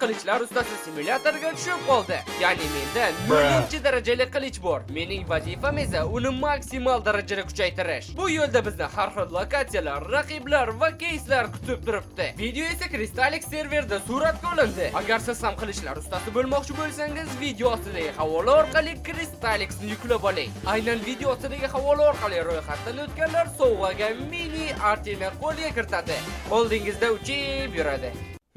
Qilichlar ustasi simulyatoriga tushib qoldi. Ya'ni menda 0-darajali qilich bor. Mening vazifam esa uni maksimal darajada kuchaytirish. Bu yo'lda bizni har xil lokatsiyalar, raqiblar va keyslar kutib turibdi. Video esa Crystalix serverida suratga olindi. Agar siz ham qilichlar ustasi bo'lmoqchi bo'lsangiz, video ostidagi havola orqali Crystalixni yuklab oling. Aynan video ostidagi havola orqali ro'yxatdan o'tganlar sovg'aga mini Artini qo'lga kiritadi. Oldingizda uchib yuradi.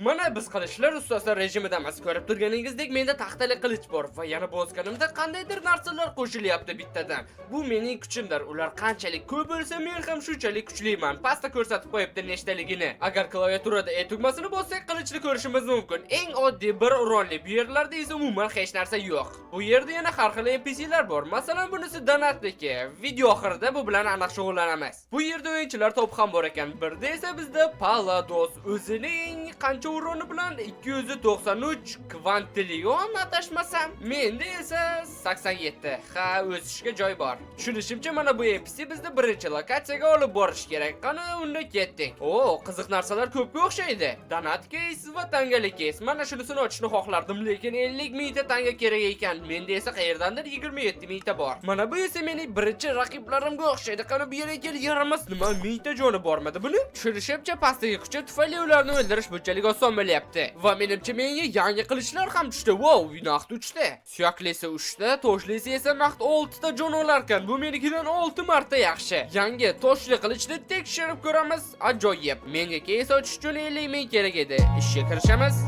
Mana biz qilichlar ustasi rejimidamiz. Ko'rib turganingizdek, menda taxtali qilich bor va yana bosganimda qandaydir narsalar qo'shilyapti bittadan. Bu mening kuchimdir. Ular qanchalik ko'p bo'lsa, men ham shunchalik kuchliman. Pastda ko'rsatib qo'yibdi nechtaligini. Agar klaviaturada E tugmasini bossak, qilichni ko'rishimiz mumkin. Eng oddiy bir uronli. Bu yerlarda esa umuman hech narsa yo'q. Bu yerda yana har xil NPClar bor. Masalan, bunisi Donatniki. Video oxirida bu bilan aniq shug'ullanamiz. Bu yerda o'yinchilar to'p ham bor ekan. Birda esa bizda Palados o'zining qancha uroni bilan 293 kvantillion, adashmasam. Menda esa 87. Ha, o'sishga joy bor. Tushunishimcha, mana bu NPC bizni birinchi lokatsiyaga olib borish kerak. Qani, unda ketdik. O, qiziq narsalar ko'pga o'xshaydi. Donat case va tangali case. Mana shunisini ochishni xohlardim, lekin 50 mingta tanga kerak ekan. Menda esa qayerdandir 27 mingta bor. Mana bu esa mening birinchi raqiblarimga o'xshaydi. Qani, bu yerga kel, yaramas. Nima, mingta joni bormidi buni? Tushunishimcha, pastdagi kuchi tufayli ularni o'ldirish bunchalik oson bo'lyapti. Va menimcha, menga yangi qilichlar ham tushdi. Wow, naqd 3 ta. Suyaklisi 3 ta, toshlisi esa naqd 6 ta jon olarkan. Bu menikidan 6 marta yaxshi. Yangi toshli qilichni tekshirib ko'ramiz. Ajoyib. Menga case ochish uchun 50 ming kerak edi. Ishga kirishamiz.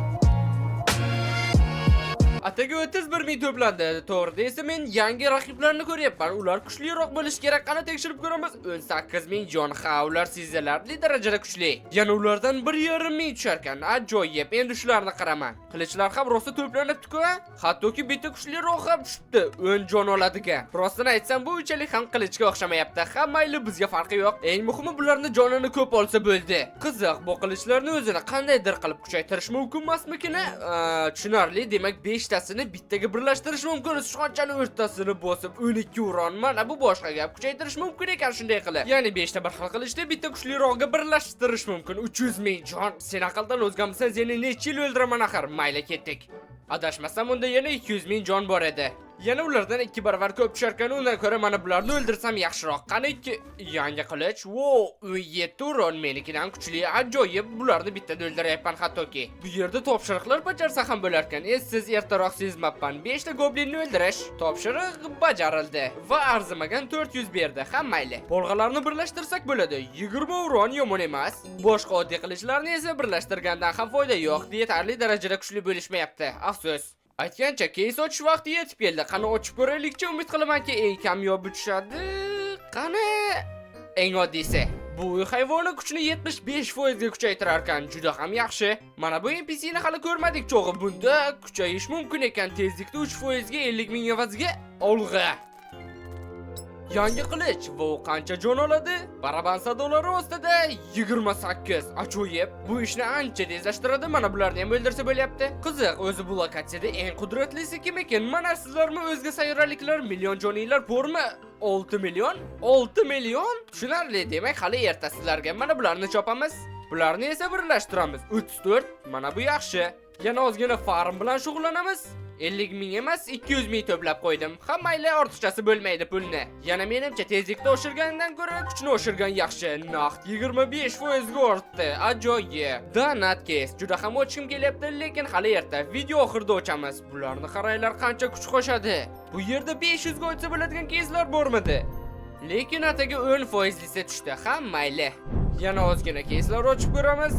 Ataga 31 ming to'plandi. To'g'rida esa men yangi raqiblarni ko'ryapman. Ular kuchliroq bo'lishi kerak. Qani, tekshirib ko'ramiz. 18 ming jon. Ha, ular sezilarli darajada kuchli. Yana ulardan 1,5 ming tusharkan. Ajoyib. Endi shularni qiraman. Qilichlar ham rosa to'planibdi-ku. Hattoki bitta kuchliroq ham tushibdi. 10 jon oladigan. Rostini aytsam, bu unchalik ham qilichga o'xshamayapti. Ha, mayli, bizga farqi yo'q. Eng muhimi, bularni jonini ko'p olsa bo'ldi. Qiziq, bu qilichlarni o'zini qandaydir qilib kuchaytirish mumkin emasmikin? Tushunarli. Demak, 5 tasini bittaga birlashtirish mumkin. Sichqonchani o'rtasini bosib 12 uron. Mana bu boshqa gap. Kuchaytirish mumkin ekan shunday qilib. Ya'ni 5 ta bir xil qilichni bitta kuchlirog'iga birlashtirish mumkin. 300 ming jon. Sen aqldan o'zganmisan? Seni necha yil o'ldiraman axir. Mayli, ketdik. Adashmasam, unda yana 200 ming jon bor edi. Yana ulardan ikki baravar ko'p tusharkan, undan ko'ra mana bularni o'ldirsam yaxshiroq. Qani, ikki yangi qilich. Wow, 17 uron, menikidan kuchli. Ajoyib, bularni bittada o'ldiryapman hattoki. Bu yerda topshiriqlar bajarsa ham bo'larkan. Siz ertaroq sezmabman. 5 ta goblinni o'ldirish. Topshiriq bajarildi va arzimagan 400 berdi. Ha, mayli. Polg'alarni birlashtirsak bo'ladi. 20 uron yomon emas. Boshqa oddiy qilichlarni esa birlashtirgandan ham foyda yo'q. Yetarli darajada kuchli bo'lishmayapti. Afsus. Aytgancha, case ochish vaqti yetib keldi. Qani, ochib ko'raylikchi, umid qilamanki, eng kamyobi tushadi. Qani, eng oddiysi. Bu uy hayvoni kuchini 75% ga kuchaytirar ekan. Juda ham yaxshi. Mana bu NPC ni hali ko'rmadik cho'g'i. Bunda kuchayish mumkin ekan. Tezlikda 3% ga 50 ming evaziga olg'a. Yangi qilich va u qancha jon oladi? Baraban sadolari ostida 28. Ajoyib. Bu ishni ancha tezlashtiradi. Mana bularni ham o'ldirsa bo'lyapti. Qiziq, o'zi bu lokatsiyada eng qudratlisi kim ekan? Mana sizlarmi, o'zga sayyoraliklar, million joninglar bormi? 6 million? 6 million? Tushunarli, demak, hali erta sizlarga. Mana bularni chopamiz. Bularni esa birlashtiramiz. 34. Mana bu yaxshi. Yana ozgina farm bilan shug'ullanamiz. 50 ming emas, 200 ming to'plab qo'ydim. Ha, mayli, ortiqchasi bo'lmaydi pulni. Yana menimcha, tezlikni oshirgandan ko'ra kuchni oshirgan yaxshi. Naqd 25% ga ortdi. Ajoyib. Donat case juda ham ochgim kelyapti, lekin hali erta. Video oxirida ochamiz. Bularni qaranglar, qancha kuch qo'shadi. Bu yerda 500 ga ochsa bo'ladigan caselar bormidi? Lekin ataga 10 foizlisi tushdi. Ha, mayli. Yana ozgina caselar ochib ko'ramiz.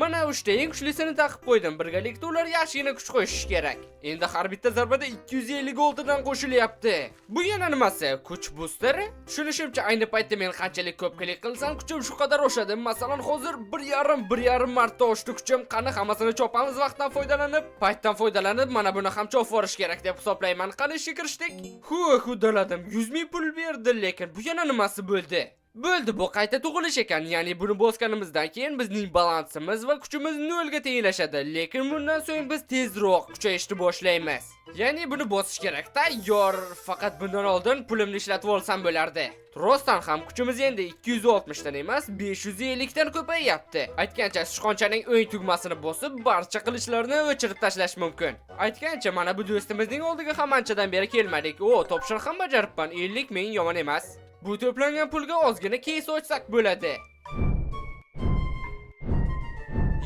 Mana uchta eng kuchlisini taqib qo'ydim. Birgalikda ular yaxshigina kuch qo'shishi kerak. Endi har bitta zarbada 256 dan qo'shilyapti. Bu yana nimasi? Kuch boosteri? Tushunishimcha, ayni paytda men qanchalik ko'p klik qilsam, kuchim shu qadar oshadi. Masalan, hozir 1,5 1,5 marta oshdi kuchim. Qani, hammasini chopamiz vaqtdan foydalanib, paytdan foydalanib, mana buni ham chopib yuborish kerak deb hisoblayman. Qani, ishga kirishdik. Hu, huddaladim. 100 ming pul berdi, lekin bu yana nimasi bo'ldi? Bo'ldi, bu qayta tug'ilish ekan. Ya'ni buni bosganimizdan keyin bizning balansimiz va kuchimiz nolga tenglashadi. Lekin bundan so'ng biz tezroq kuchayishni boshlaymiz. Ya'ni buni bosish kerak. Tayyor. Faqat bundan oldin pulimni ishlatib olsam bo'lardi. Rostdan ham kuchimiz endi 260 dan emas, 550 dan ko'payyapti. Aytgancha, sichqonchaning o'ng tugmasini bosib, barcha qilichlarni o'chirib tashlash mumkin. Aytgancha, mana bu do'stimizning oldiga ham anchadan beri kelmadik. O, topshiriq ham bajaribman. 50 ming yomon emas. Bu to'plangan pulga ozgina кейс ochsak bo'ladi.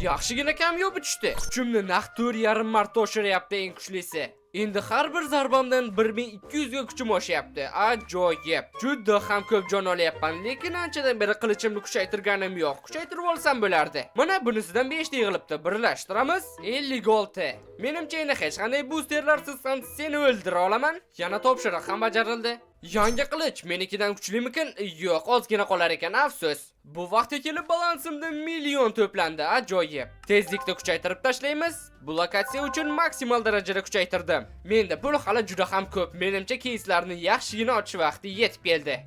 Yaxshigina kamyobi tushdi. Kuchimni naq 4,5 marta oshiryapti eng kuchlisi. Endi har bir zarbamdan 1200 ga kuchim oshyapti. Ajoyib. Juda ham ko'p jon olyapman, lekin anchadan beri qilichimni kuchaytirganim yo'q. Kuchaytirib olsam bo'lardi. Mana bunisidan 5 ta yig'ilibdi. Birlashtiramiz. 56. Menimcha endi hech qanday boosterlarsiz ham seni o'ldira olaman. Yana topshiriq ham bajarildi. Yangi qilich menikidan kuchlimikin? Yo'q, ozgina qolar ekan, afsus. Bu vaqtga kelib balansimda million to'plandi, ajoyib. Tezlikni kuchaytirib tashlaymiz. Bu lokatsiya uchun maksimal darajada kuchaytirdim. Menda pul hali juda ham ko'p. Menimcha кейсlarni yaxshigina ochish vaqti yetib keldi.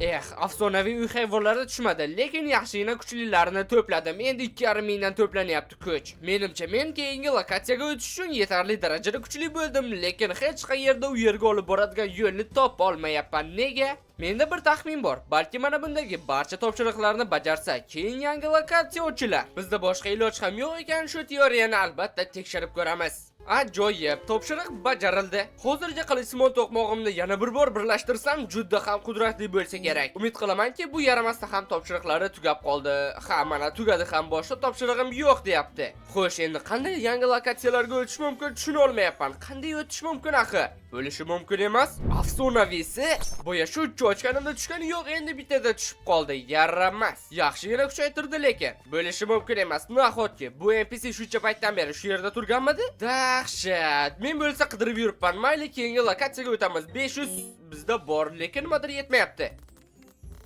Eh, afsonaviy uy hayvonlari tushmadi, lekin yaxshigina kuchlilarini to'pladim. Endi 2,5 mingdan to'planyapti kuch. Menimcha men keyingi lokatsiyaga o'tish uchun yetarli darajada kuchli bo'ldim, lekin hech qayerda u yerga olib boradigan yo'lni topa olmayapman. Nega? Menda bir taxmin bor. Balki mana bundagi barcha topshiriqlarni bajarsak, keyin yangi lokatsiya ochilar. Bizda boshqa iloj ham yo'q ekan, shu teoriyani albatta tekshirib ko'ramiz. Ajoyib, topshiriq bajarildi. Hozircha qilichsimon to'qmog'imni yana bir bor birlashtirsam, juda ham qudratli bo'lsa kerak. Umid qilamanki, bu yaramasda ham topshiriqlari tugab qoldi. Ha, mana tugadi ham, boshqa topshirig'im yo'q deyapti. Xo'sh, endi qanday yangi lokatsiyalarga o'tish mumkin tushuna olmayapman. Qanday o'tish mumkin axir? Bo'lishi mumkin emas. Afsonaviysi boya shu ochganimda tushgani yo'q, endi bittada tushib qoldi. Yaramas. Yaxshigina kuchaytirdi lekin. Bo'lishi mumkin emas. Nahotki bu NPC shuncha paytdan beri shu yerda turganmidi? Dahshat. Men bo'lsa qidirib yuribman. Mayli, keyingi lokatsiyaga o'tamiz. 500 bizda bor, lekin nimadir yetmayapti.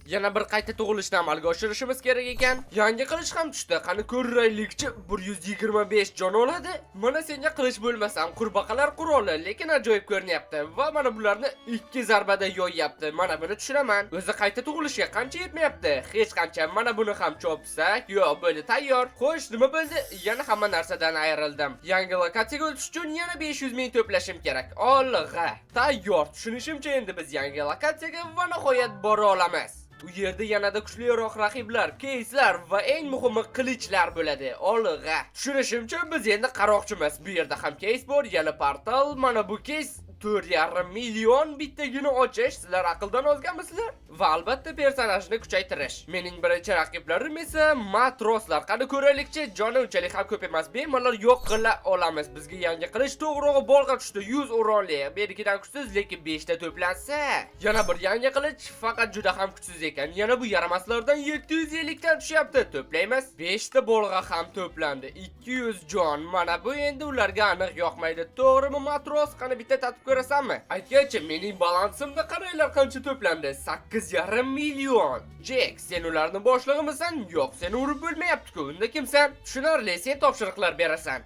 Yana bir qayta tug'ilishni amalga oshirishimiz kerak ekan. Yangi qilich ham tushdi. Qani ko'raylikchi, 125 jon oladi. Mana senga qilich bo'lmasam, qurbaqalar quroli, lekin ajoyib ko'rinyapti. Va mana bularni 2 zarbada yoyyapti. Mana buni tushunaman. O'zi qayta tug'ilishga qancha yetmayapti? Hech qancha. Mana buni ham chopsak, yo'q, bo'ldi, tayyor. Xo'sh, nima bo'ldi? Yana hamma narsadan ayrildim. Yangi lokatsiyaga o'tish uchun yana 500 ming to'plashim kerak. Olg'a. Tayyor. Tushunishimcha endi biz yangi lokatsiyaga va nihoyat bora olamiz. U yerda yanada kuchliroq raqiblar, кейсlar va eng muhimi qilichlar bo'ladi. Olg'a. Tushunishimcha biz endi qaroqchimiz. Bu yerda ham кейс bor, yana portal. Mana bu кейс 4,5 million bittagina ochish. Sizlar aqldan ozganmisizlar? Va albatta personajni kuchaytirish. Mening birinchi raqiblarim esa matroslar. Qani ko'raylikchi, joni unchalik ham ko'p emas. Bemalol yo'q qila olamiz. Bizga yangi qilich, to'g'rig'i bolg'a tushdi. 100 o'ronli. Menikidan kuchsiz, lekin 5 ta to'plansa. Yana bir yangi qilich, faqat juda ham kuchsiz ekan. Yana bu yaramaslardan 750 dan tushyapti. To'playmiz. 5 ta bolg'a ham to'plandi. 200 jon. Mana bu endi ularga aniq yoqmaydi. To'g'rimi matros? Qani bitta tatib ko'rasanmi? Aytgancha, mening balansimda qaranglar qancha to'plandi. 8,5 million. Jack, sen ularni boshlig'imisan? Yo'q, seni urib bo'lmayapti-ku. Unda kimsan? Tushunarli, sen topshiriqlar berasan.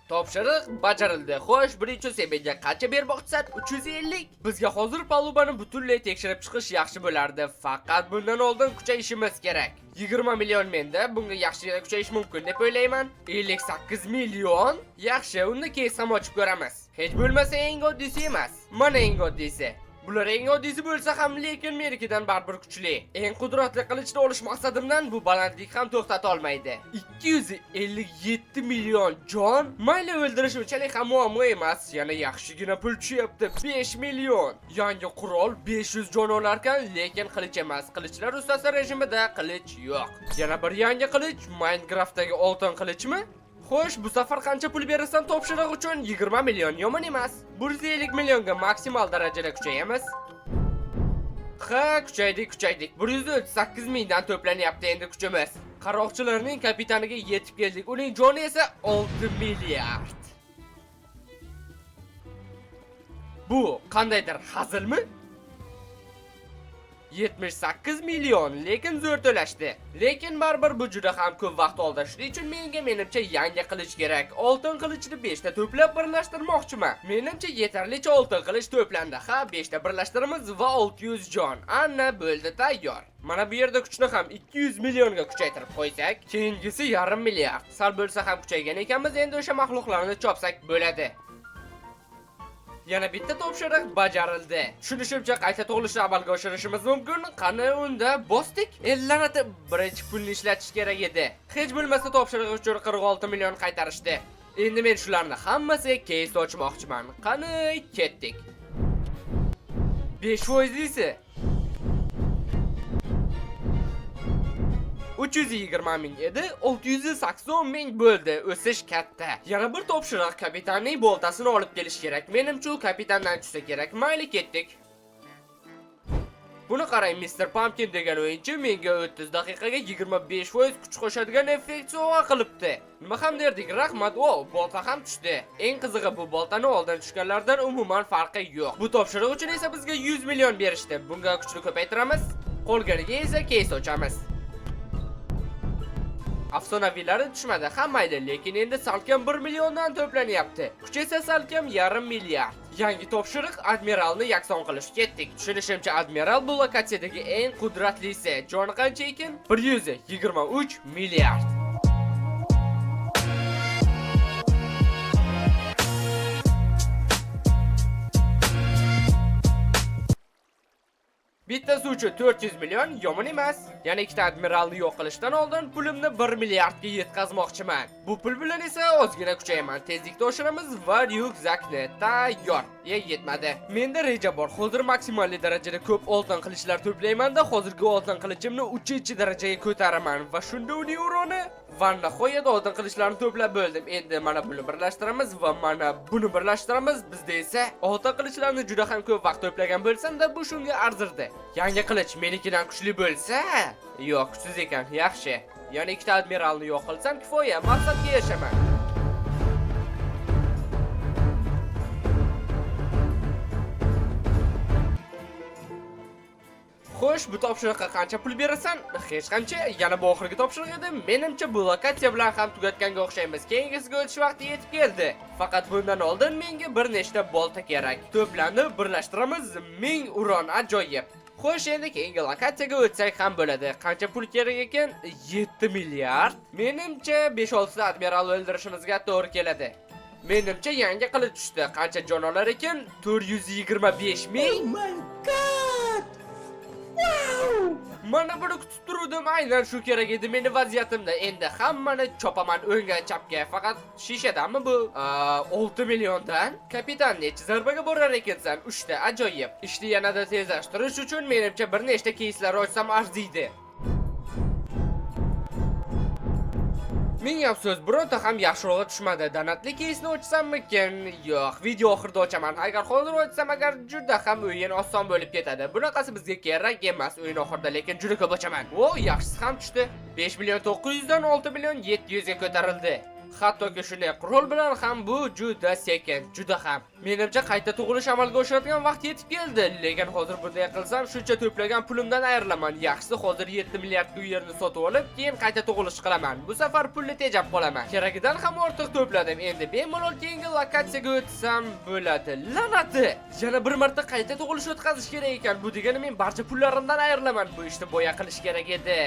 Topshiriq bajarildi. Xo'sh, birinchi sen menga qancha bermoqchisan? 350. Bizga hozir palubani butunlay tekshirib chiqish yaxshi bo'lardi. Faqat bundan oldin kuchayishimiz kerak. 20 million menda, bunga yaxshigina kuchayish mumkin deb o'ylayman. 58 million. Yaxshi, unda кейс ham ochib ko'ramiz. Hech bo'lmasa eng oddiysi emas. Mana eng oddiysi. Bular eng oddiysi bo'lsa ham, lekin menikidan baribir kuchli. Eng qudratli qilichni olish maqsadimdan bu balandlik ham to'xtata olmaydi. 257 million jon. Mayli, o'ldirish unchalik ham muammo emas. Yana yaxshigina pul tushyapti. 5 million. Yangi qurol 500 jon olarkan, lekin qilich emas. Qilichlar ustasi rejimida qilich yo'q. Yana bir yangi qilich, Minecraftdagi oltin qilichmi? Xo'sh, bu safar qancha pul berasan topshiriq uchun? 20 million yomon emas. 150 millionga maksimal darajada kuchayamiz. Ha, kuchaydik, kuchaydik. 138 mingdan to'planyapti endi kuchimiz. Qaroqchilarning kapitaniga yetib keldik. Uning joni esa 6 milliard. Bu qandaydir hazilmi? 78 million, lekin zo'r to'lashdi. Lekin baribir bu juda ham ko'p vaqt oldi. Shuning uchun menga menimcha yangi qilich kerak. Oltin qilichni 5 ta to'plab birlashtirmoqchiman. Menimcha yetarlicha oltin qilich to'plandi. Ha, 5 ta birlashtiramiz va 600 jon. Ana bo'ldi, tayyor. Mana bu yerda kuchni ham 200 millionga kuchaytirib qo'ysak, keyingisi yarim milliard. Sal bo'lsa ham kuchaygan ekanmiz, endi o'sha maxluqlarni chopsak bo'ladi. Yana bitta topshiriq bajarildi. Tushunishimcha qayta tug'ilishni amalga oshirishimiz mumkin. Qani unda bosdik? Ellanati, birinchi pulni ishlatish kerak edi. Hech bo'lmasa topshiriq uchun 46 million qaytarishdi. Endi men shularni hammasiga keys ochmoqchiman. Qani ketdik. 5 foizlisi 320 ming edi, 680 ming bo'ldi. O'sish katta. Yana bir topshiriq, kapitanning boltasini olib kelish kerak. Menimcha u kapitandan tushsa kerak. Mayli, ketdik. Buni qarang, Mr. Pumpkin degan o'yinchi menga 30 daqiqaga 25% kuch qo'shadigan effekt sovg'a qilibdi. Nima ham derdik, rahmat. O, bolta ham tushdi. Eng qizig'i bu boltani oldin tushganlardan umuman farqi yo'q. Bu topshiriq uchun esa bizga 100 million berishdi. Bunga kuchni ko'paytiramiz, qolganiga esa keys ochamiz. Afsonaviylari tushmadi, ha mayli, lekin endi salkam 1 milliondan to'planyapti. Kuch esa salkam yarim milliard. Yangi topshiriq, admiralni yakson qilish. Ketdik. Tushunishimcha admiral bu lokatsiyadagi eng qudratlisi. Joni qancha ekan? 123 milliard. Bitta suvchi 400 million yomon emas. Yana ikkita admiralni yo'q qilishdan oldin pulimni 1 milliardga yetkazmoqchiman. Bu pul bilan esa ozgina kuchayaman. Tezlikni oshiramiz va ryukzakni tayyor. Yetmadi. Menda reja bor. Hozir maksimal darajada ko'p oltin qilichlar to'playman-da, hozirgi oltin qilichimni 3-darajaga ko'taraman va shunda uning uroni va nihoyat oltin qilichlarni to'plab bo'ldim. Endi mana buni birlashtiramiz va mana buni birlashtiramiz. Bizda esa oltin qilichlarni juda ham ko'p vaqt to'plagan bo'lsam-da, bu shunga arzirdi. Yangi qilich menikidan kuchli bo'lsa, yo'q, kuchsiz ekan. Yaxshi. Yana ikkita admiralni yo'q qilsam kifoya, maqsadga erishaman. Xo'sh, bu topshiriqqa qancha pul berasan? Hech qancha. Yana bu oxirgi topshiriq edi. Menimcha bu lokatsiya bilan ham tugatganga o'xshaymiz. Keyingisiga o'tish vaqti yetib keldi. Faqat bundan oldin menga bir nechta bolta kerak. To'planib birlashtiramiz. 1000 uron, ajoyib. Xo'sh, endi keyingi lokatsiyaga o'tsak ham bo'ladi. Qancha pul kerak ekan? 7 milliard. Menimcha 5-6 ta admiral o'ldirishimizga to'g'ri keladi. Menimcha yangi qilich tushdi. Qancha jon olar ekan? 425 ming. Oh my God! Wow! Mana buni kutib turuvdim, aynan shu kerak edi meni vaziyatimda. Endi hammani chopaman o'ngga chapga. Faqat shishadanmi bu? 6 milliondan. Kapitan necha zarbaga borar ekansan? 3 ta, ajoyib. Ishni yanada tezlashtirish uchun menimcha bir nechta keyslar ochsam arziydi. Ming afsus, bironta ham yaxshirog'i tushmadi. Donatli keysni ochsammikin? Yo'q, video oxirida ochaman. Agar hozir ochsam, agar juda ham o'yin oson bo'lib ketadi. Bunaqasi bizga kerak emas o'yin oxirida, lekin juda ko'p ochaman. O, yaxshisi ham tushdi. 5 million 900 dan 6 million 700 ga ko'tarildi. Hattoki shunday qurol bilan ham bu juda sekin, juda ham. Menimcha qayta tug'ilish amalga oshiradigan vaqt yetib keldi, lekin hozir bunday qilsam shuncha to'plagan pulimdan ayrilaman. Yaxshisi hozir 7 milliardga u yerni sotib olib, keyin qayta tug'ilish qilaman. Bu safar pulni tejab qolaman. Keragidan ham ortiq to'pladim. Endi bemalol keyingi lokatsiyaga o'tsam bo'ladi. La'nati! Yana bir marta qayta tug'ilish o'tkazish kerak ekan. Bu degani men barcha pullarimdan ayrilaman. Bu ishni boya qilish kerak edi.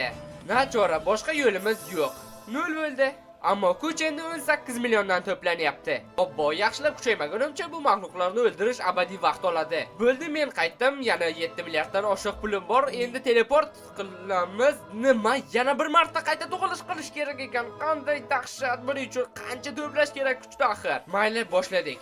Nachora, boshqa yo'limiz yo'q. 0 bo'ldi. Ammo kuch endi 18 milliondan to'planyapti. Obbo, yaxshilab kuchaymagunimcha bu maxluqlarni o'ldirish abadiy vaqt oladi. Bo'ldi, men qaytdim, yana 7 milliarddan oshiq pulim bor. Endi teleport qilamiz. Nima? Yana bir marta qayta tug'ilish qilish kerak ekan. Qanday dahshat, buning uchun qancha to'plash kerak kuchni axir. Mayli, boshladik.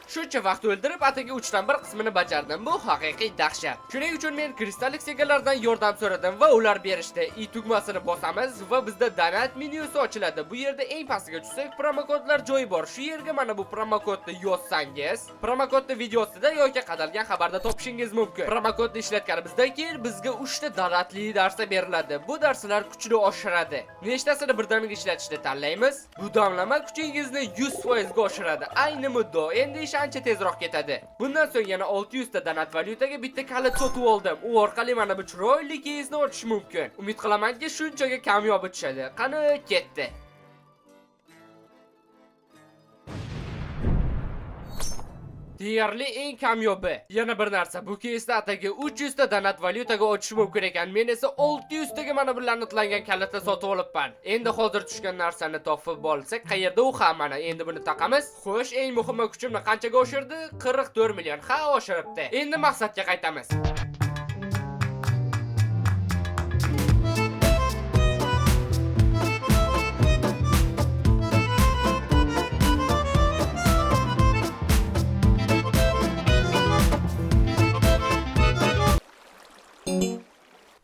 Shuncha vaqt o'ldirib, atigi 3 dan 1 qismini bajardim. Bu haqiqiy dahshat. Shuning uchun men kristallik egalaridan yordam so'radim va ular berishdi. I tugmasini bosamiz va bizda donat menyusi ochiladi. Bu yerda eng pastiga tushsak, promokodlar joyi bor. Shu yerga mana bu promokodni yozsangiz, promokodni videosida yoki qadalgan xabarda topishingiz mumkin. Promokodni ishlatganimizdan keyin bizga 3 ta donatli narsa beriladi. Bu narsalar kuchni oshiradi. Nechtasini birdaniga ishlatishni tanlaymiz. Bu damlama kuchingizni 100% ga oshiradi. Ayni muddao. Endi ish ancha tezroq ketadi. Bundan so'ng yana 600 ta donat valyutaga bitta kalit sotib oldim. U orqali mana bu chiroyli keysni ochish mumkin. Umid qilamanki, shunchaga kamyobi tushadi. Qani, ketdi. Deyarli eng kamyobi. Yana bir narsa, bu keysni atigi 300 ta donat valyutaga ochish mumkin ekan. Men esa 600 taga mana bu la'natlangan kalitni sotib olibman. Endi hozir tushgan narsani topib olsak, qayerda u? Ha, mana endi buni taqamiz. Xo'sh, eng muhimi, kuchimni qanchaga oshirdi? 44 million. Ha, oshiribdi. Endi maqsadga qaytamiz.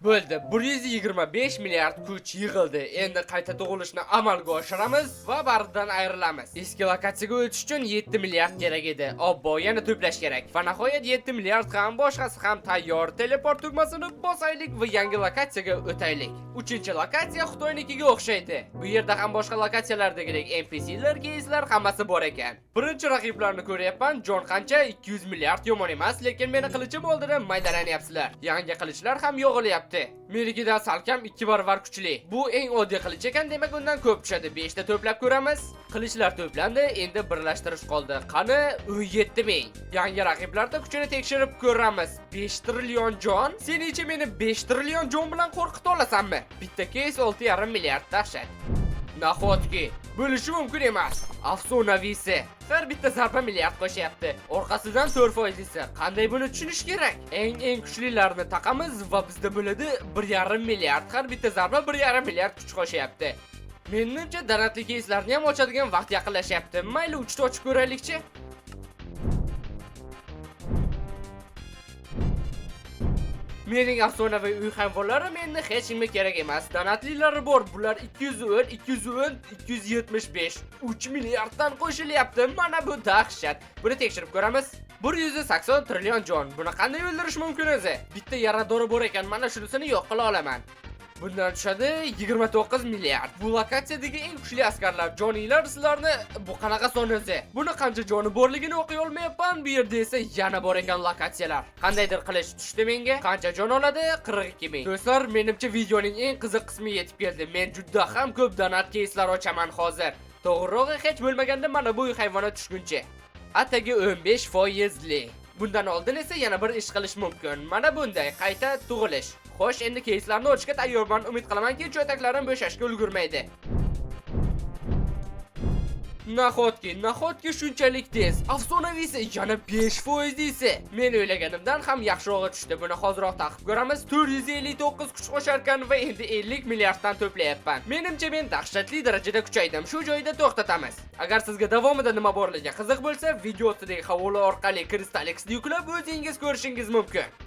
Bo'ldi, 125 milliard kuch yig'ildi. Endi qayta tug'ilishni amalga oshiramiz va baridan ayrilamiz. Eski lokatsiyaga o'tish uchun 7 milliard kerak edi. Obbo, yana to'plash kerak. Va nihoyat 7 milliard ham, boshqasi ham tayyor. Teleport tugmasini bosaylik va yangi lokatsiyaga o'taylik. Uchinchi lokatsiya Xitoynikiga o'xshaydi. Bu yerda ham boshqa lokatsiyalardagidek NPClar, keyslar hammasi bor ekan. Birinchi raqiblarni ko'ryapman. Jon qancha? 200 milliard, yomon emas, lekin meni qilichim oldida maydalanyapsizlar. Yangi qilichlar ham yog'ilyapti. Menikidan salkam 2 barobar kuchli. Bu eng oddiy qilich ekan, demak undan ko'p tushadi. 5 ta to'plab ko'ramiz. Qilichlar to'plandi, endi birlashtirish qoldi. Qani, 17 ming. Yangi raqiblarda kuchini tekshirib ko'ramiz. 5 trillion jon. Sen necha meni 5 trillion jon bilan qo'rqita olasanmi? Bitta keys 6,5 milliard, dahshat. Nahotki? Bo'lishi mumkin emas. Afsonaviysi. Har bitta zarba milliard qo'shyapti. Orqasidan 4 foizlisi. Qanday buni tushunish kerak? Eng eng kuchlilarini taqamiz va bizda bo'ladi 1,5 milliard. Har bitta zarba 1,5 milliard kuch qo'shyapti. Menimcha, donatli keyslarni ham ochadigan vaqt yaqinlashyapti. Mayli, 3 ta ochib ko'raylikchi. Mening afsonaviy uy hayvonlarim endi hech kimga kerak emas. Donatlilari bor. Bular 210, 210, 275. 3 milliarddan qo'shilyapti. Mana bu dahshat. Buni tekshirib ko'ramiz. 180 trillion jon. Buni qanday o'ldirish mumkin o'zi? Bitta yaradori bor ekan. Mana shunisini yo'q qila olaman. Bundan tushadi 29 milliard. Bu lokatsiyadagi eng kuchli askarlar, joniylar, sizlarni bu qanaqa son o'zi? Buni qancha joni borligini o'qiy olmayapman. Bu yerda esa yana bor ekan lokatsiyalar. Qandaydir qilich tushdi menga. Qancha jon oladi? 42 ming. Do'stlar, menimcha videoning eng qiziq qismi yetib keldi. Men juda ham ko'p donat keyslar ochaman hozir. To'g'rirog'i, hech bo'lmaganda mana bu hayvonot tushguncha. Atigi 15 foizli. Bundan oldin esa yana bir ish qilish mumkin. Mana bunday qayta tug'ilish. Xo'sh, endi keyslarni ochishga tayyorman. Umid qilamanki, cho'ntaklarim bo'shashga ulgurmaydi. Nahotki, nahotki shunchalik tez? Afsonaviysi yana 5 foizlisi. Men o'ylaganimdan ham yaxshirog'i tushdi. Buni hoziroq taqib ko'ramiz. 459 kuch qo'sharkan va endi 50 milliarddan to'playapman. Menimcha, men dahshatli darajada kuchaydim. Shu joyda to'xtatamiz. Agar sizga davomida nima borligi qiziq bo'lsa, video ostidagi havola orqali Crystalixni yuklab o'zingiz ko'rishingiz mumkin.